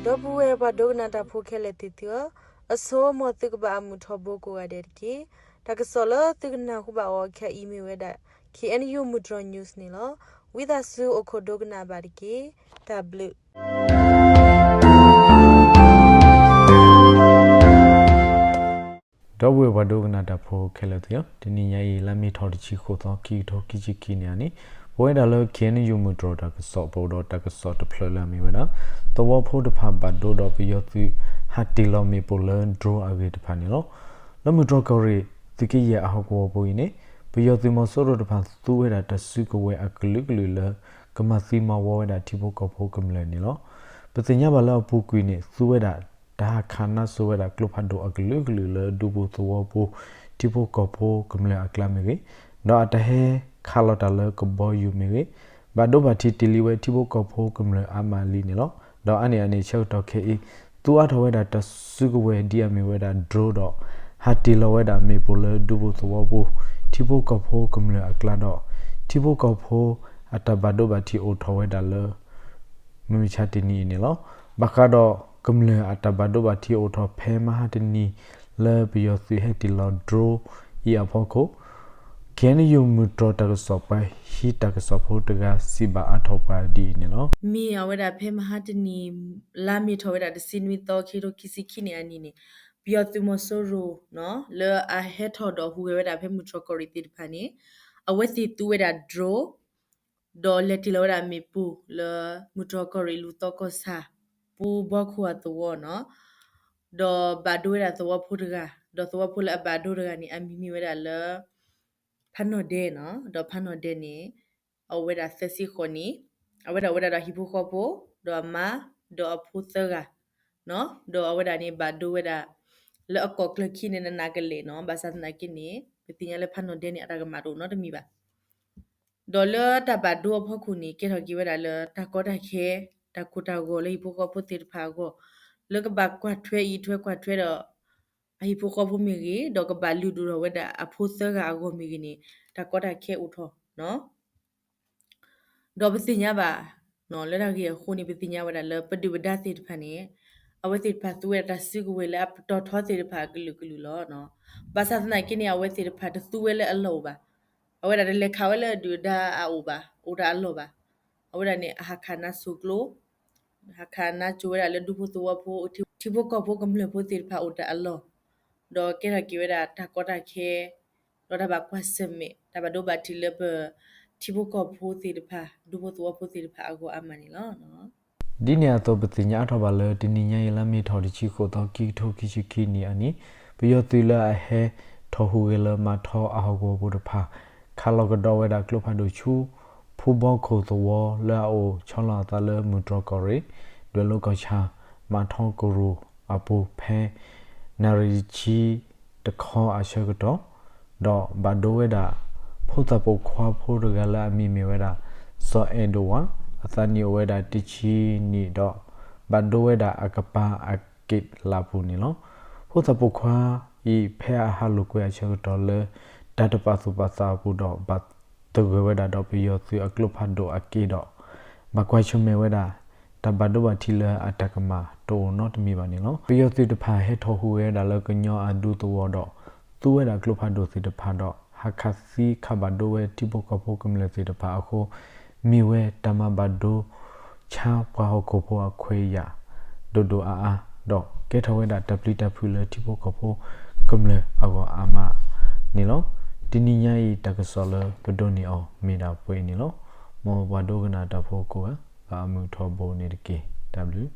ဒီပုၢ်ဝဲၢ်ပှၤဒိကနၣ်တၢ်ဖိခဲလၢာ်သ့ၣ်သုဧၢ, အဆိ မ်သုကဘၣ်အမုာ်ထီဘိကိးဂၤဒဲးတက့ၢ်. တၢ်ကစီၣ်လၢသုကနၢ်ဟူဘၣ်အီၤခဲအံၤမ့ၢ်ဝဲဒၣ် K N U မုၢ်တြီၤ news န့ၣ်လီၤ. ဝံသးစူၤအိၣ်ခိးဒိကနၣ်ဘၣ်တက့ၢ်. တၢ်ဘျုး ဒီပုၢ်ဝဲၢ်ပှၤဒိကနၣ်တၢ်ဖိခဲလၢာ်သ့ၣ်ဧၢ, တနံၤညါအံၤ လါမ့ၤထီၣ်တဆံဃိးသီ ခံကထိခံဆံခံနံၣ်အနံၤ, ပဝဲဒၣ်လၢ K N U မုၢ်တြီၤတၢ်ကစီၣ် ပအိၣ်ဒီးတၢ်ကစီၣ်တဖျၢၣ်လၢအမ့ၢ်ဝဲဒၣ် သဝီဖိတဖၣ်ဘၣ်ဒိဒီးပယီၤသုးဟးတ့ၢ်လီၤမ့ၣ်ပိၢ်လၢ drone အဂ့ၢ်တဖၣ်န့ၣ်လီၤ. လၢမုၢ်တြီၤကီၢ်ရ့ၣ် သုးက့ယဲၢ်အဟီၣ်ကဝီၤပူၤအံၤန့ၣ် ပယီၤသုးမီၤစိရိၤတဖၣ်သူဝဲဒၣ်တၢ်စုကဝဲၤအကလုာ်ကလုာ်လၢ ကမၤသံမၤဝီဝဲဒၣ်ထံဖိကီၢ်ဖိကမျၢၢ်န့ၣ်လီၤ. ပသ့ၣ်ညါဘၣ်လၢအပူၤကွံာ်န့ၣ် သူဝဲဒၣ် တၢ်ဟးခးနါစိၤဝဲဒၣ်ကျိဖးဒိၣ်အကလုာ်ကလုာ်လၢ ဒူပူၤသဝီပူၤ ထံဖိကီၢ်ဖိကမျၢၢ်အကျါမ့ၢ်ဂ့ၤ, ဒီးအတၢ်ဟဲခးလီၤတၢ်လၢကဘီယူၤမ့ၢ်ဂ့ၤ, ဘၣ်ဒိဘၣ်ထံးတ့ၢ်လံဝဲထံဖိကီၢ်ဖိကမျၢၢ်အါမးလံန့ၣ်လီၤ. ဒီးအါန့ၢ်အန့ၣ်ဆၢကတီၢ်ခဲအံၤ သူအါထီၣ်ဝဲဒၣ်တၢ်စုကဝဲၤဒ်အမ့ၢ်ဝဲဒၣ် drone ဒီး ဟးတ့ၢ်လီၤဝဲဒၣ်မ့ၣ်ပိၢ်လၢဒူပူၤသဝီပူၤ ထံဖိကီၢ်ဖိကမျၢၢ်အကျါဒီး ထံဖိကီၢ်ဖိအတၢ်ဘၣ်ဒိဘၣ်ထံးအိၣ်ထီၣ်ဝဲဒၣ်လၢ မုၢ်မဆါတနံၤအံၤန့ၣ်လီၤ. ဘၣ်ဃးဒီးကမျၢၢ်အတၢ်ဘၣ်ဒိဘၣ်ထံးအိၣ်ထီၣ်ဖဲမဟါတနံၤ လၢပယီၤသုးဟဲတ့ၢ်လီၤ drone အံၤအဖီခိၣ် K N U မုၢ်တြီၤတၢ်ကစီၣ်ပှၤဟံးတၢ်ကစီၣ်ဖိတဂၤစံးဘၣ်အါထီၣ်ပှၤဒ်အံၤန့ၣ်လီၤ. မ့ၢ်အဝဲဒၣ်ဖဲမဟါတနံၤ လါမ့ၤထီၣ်ဝဲဒၣ်တဆံနွံသီ ခံကထိခံဆံခံနံၣ်အနံၤန့ၣ် ပယီၤသုးမီၤစိရိၤ လၢအဟဲထီၣ်ဒီးဟူးဂဲၤဝဲဒၣ်ဖဲမုၢ်တြီၤကီၢ်ရ့ၣ်သ့ၣ်တဖၣ်န့ၣ် အဝဲသ့ၣ်သူဝဲဒၣ် drone ဒီးလဲၤတ့ၢ်လီၤဝဲဒၣ်မ့ၣ်ပိၢ်လၢ မုၢ်တြီၤကီၢ်ရ့ၣ်လူၤသီကီၢ်ဆၣ် ပူဘီခိၣ်အသဝီန့ၣ်, ဒီးဘၣ်ဒိဝဲဒၣ်သဝီဖိတဂၤ, ဒီးသဝီဖိလၢအဘၣ်ဒိတဂၤန့ၣ် အမံၤမ့ၢ်ဝဲဒၣ်လၢ ဖးနီၣ်ဒဲန့ၣ်, ဒီးဖးနီၣ်ဒဲန့ၣ် အအိၣ်ဝဲဒၣ်သၢဆံဃိးနံၣ်, အဝဲဒၣ်အိၣ်ဝဲဒၣ်ဒီးဟံၣ်ဖိဃီဖိ, ဒီးအမါ, ဒီးအဖိသၢဂၤန့ၣ်, ဒီးအဝဲဒၣ်န့ၣ်ဘၣ်ဒိဝဲဒၣ် လၢအကိာ်ကျၢၢ်ခံန့ၣ် နးနးကလဲာ်န့ၣ်, ဘၣ်ဆၣ်သနာ်က့န့ၣ် ပသ့ၣ်ညါလၢဖးနီၣ်ဒဲန့ၣ် အတၢ်ကမၣ်တအိၣ်နီတမံၤဘၣ်. ဒီးလၢတၢ်ဘၣ်ဒိအဖီခိၣ်န့ၣ် ကဲထီၣ်က့ၤဝဲဒၣ်လၢတၢ်ကီတၢ်ခဲ, တၢ်ကိၢ်တၢ်ဂီၤလၢဟံၣ်ဖိဃီဖိသ့ၣ်တဖၣ်အဂီၢ်, လၢကဘၣ်ကွၢ်ထွဲအံးထွဲကွၢ်ထွဲဒီး အဟံၣ်ဖိဃီဖိမ့ၢ်ဂ့ၤ, ဒီးကဘၣ်လုၢ်ဒိၣ်ထီၣ်ဝဲဒၣ်အဖိသၢဂၤအဂီၢ်မ့ၢ်ဂ့ၤန့ၣ် တၢ်ကီတၢ်ခဲအိၣ်ထီၣ် ဒီးပသ့ၣ်ညါဘၣ် လၢတၢ်ဂ့ၢ်အဃိန့ၣ် ပသ့ၣ်ညါဝဲဒၣ်လၢ ပဒုၣ်ပဒါသ့ၣ်တဖၣ်န့ၣ် အဝဲသ့ၣ်တဖၣ်သူဝဲဒၣ်တၢ်စုကဝဲၤလၢအပတီၢ်ထီသ့ၣ်တဖၣ်အကလုာ်ကလုာ်လီၤ. ဘၣ်ဆၣ်သနာ်က့န့ၣ် အဝဲသ့ၣ်တဖၣ်တသူဝဲလၢအလီၢ်အိၣ်ဘၣ်. အဝဲဒၣ်တလဲၤခးဝဲလၢအဒုၣ်အဒါအအိၣ်ဘၣ်, အိၣ်တၢ်အလီၢ်ဘၣ်. အဝဲဒၣ်န့ၣ် အဟးခးနါစိၤကျိ ဟးခးနါစိၤဝဲဒၣ်လၢဒူဖိသဝီဖိ ထံဖိကီၢ်ဖိကမျၢၢ်ဖိသ့ၣ်တဖၣ်အိၣ်တၢ်အလီၢ်, ဒီးကဲထီၣ်က့ၤဝဲဒၣ်တၢ်ကီတၢ်ခဲ ဒီးတၢ်ဘၣ်ကွၢ်ဆၢၣ်မဲာ် တၢ်ဘၣ်ဒိဘၣ်ထံးလၢပ ထံဖိကီၢ်ဖိသ့ၣ်တဖၣ် ဒူဖိသဝီဖိသ့ၣ်တဖၣ်အဂီၢ်အါမးန့ၣ်လီၤ. ဒ်န့ၣ်အသိး ပသ့ၣ်ညါအါထီၣ်ဘၣ်လၢ တနံၤညါအံၤ လါမ့ၤထီၣ်တဆံဃိးသီ ခံကထိခံဆံခံနံၣ်အနံၤ ပယီၤသုးလၢအဟဲထီၣ်ဟူးဂဲၤလၢမၤထီအဟီၣ်ကဝီၤပူၤတဖၣ် ခးလီၤကဒီးဝဲဒၣ်ကျိဖးဒိၣ်ဆူ ဖူဘီခိၣ်သဝီလၢအအိၣ်ဆီလီၤအသးလၢမုၢ်တြီၤကီၢ်ရ့ၣ် ဒွဲၣ်လိၤကီၢ်ဆၣ် မၤထီကရူၢ်အပူၤဖဲ နၣ်ရံၣ်တဆံတခီအဆၢကတီၢ်, ဒီးဘၣ်ဒိဝဲဒၣ် ဖိသၣ်ပိာ်ခွါဖိတဂၤလၢအမံၤမ့ၢ်ဝဲဒၣ် စီၤအဲၣ်ဒိၣ်ဝါ, အသးနံၣ်အိၣ်ဝဲဒၣ်တဆံနံၣ်ဒီး ဘၣ်ဒိဝဲဒၣ်အကပၤအက့ၣ်လၢ်ပူၤန့ၣ်လီၤ. ဖိသၣ်ပိာ်ခွါအံၤ ဖဲအဟးလိာ်ကွဲအဆၢကတီၢ်လၢ တၢ်တပာ်သူၣ်ပာ်သးအပူၤဒီး ဘၣ်သဂၢၢ်ဝဲဒၣ်ဒီးပယီၤသုးအကျိဖးဒိၣ်အက့ဒီး ဘၣ်ကွၢ်ဆၢၣ်မဲာ်ဝဲဒၣ် တၢ်ဘၣ်ဒိဘၣ်ထံးလၢအတၢ်ကမၣ်တအိၣ်နီတမံၤဘၣ်န့ၣ်လီၤ. ပယီၤသုးတဖၣ်ဟဲထီၣ်ဟူးဂဲၤဝဲဒၣ်လၢကညီအဒူသဝီဒီး သူဝဲဒၣ်ကျိဖးဒိၣ်သ့ၣ်တဖၣ်ဒီး ဟးခးသံခးဘၣ်ဒိဝဲထံဖိကီၢ်ဖိကမျၢၢ်သ့ၣ်တဖၣ်အဃိ မ့ၢ်ဝဲတၢ်မၤဘၣ်ဒိ ဆါပှၤဟီၣ်ခိၣ်ဖိအခွဲးယာ် ဒိၣ်ဒိၣ်အါအါ ဒီးကဲထီၣ်ဝဲဒၣ်တၢ်ပျံၤတၢ်ဖုးလၢထံဖိကီၢ်ဖိကမျၢၢ်အဂီၢ်အါမးန့ၣ်လီၤ. တနံၤညါအံၤ တၢ်ကစီၣ်လၢပဒိးန့ၢ်အီၤမ့ၢ်ဒၣ်ပှဲၤအံၤန့ၣ်လီၤ. မ်ပှၤဒိကနၣ်တၢ်ဖိကိးဂၤ ဘၣ်အမုာ်ထီဘိန့ၣ်တက့ၢ်. တၢ်ဘျုး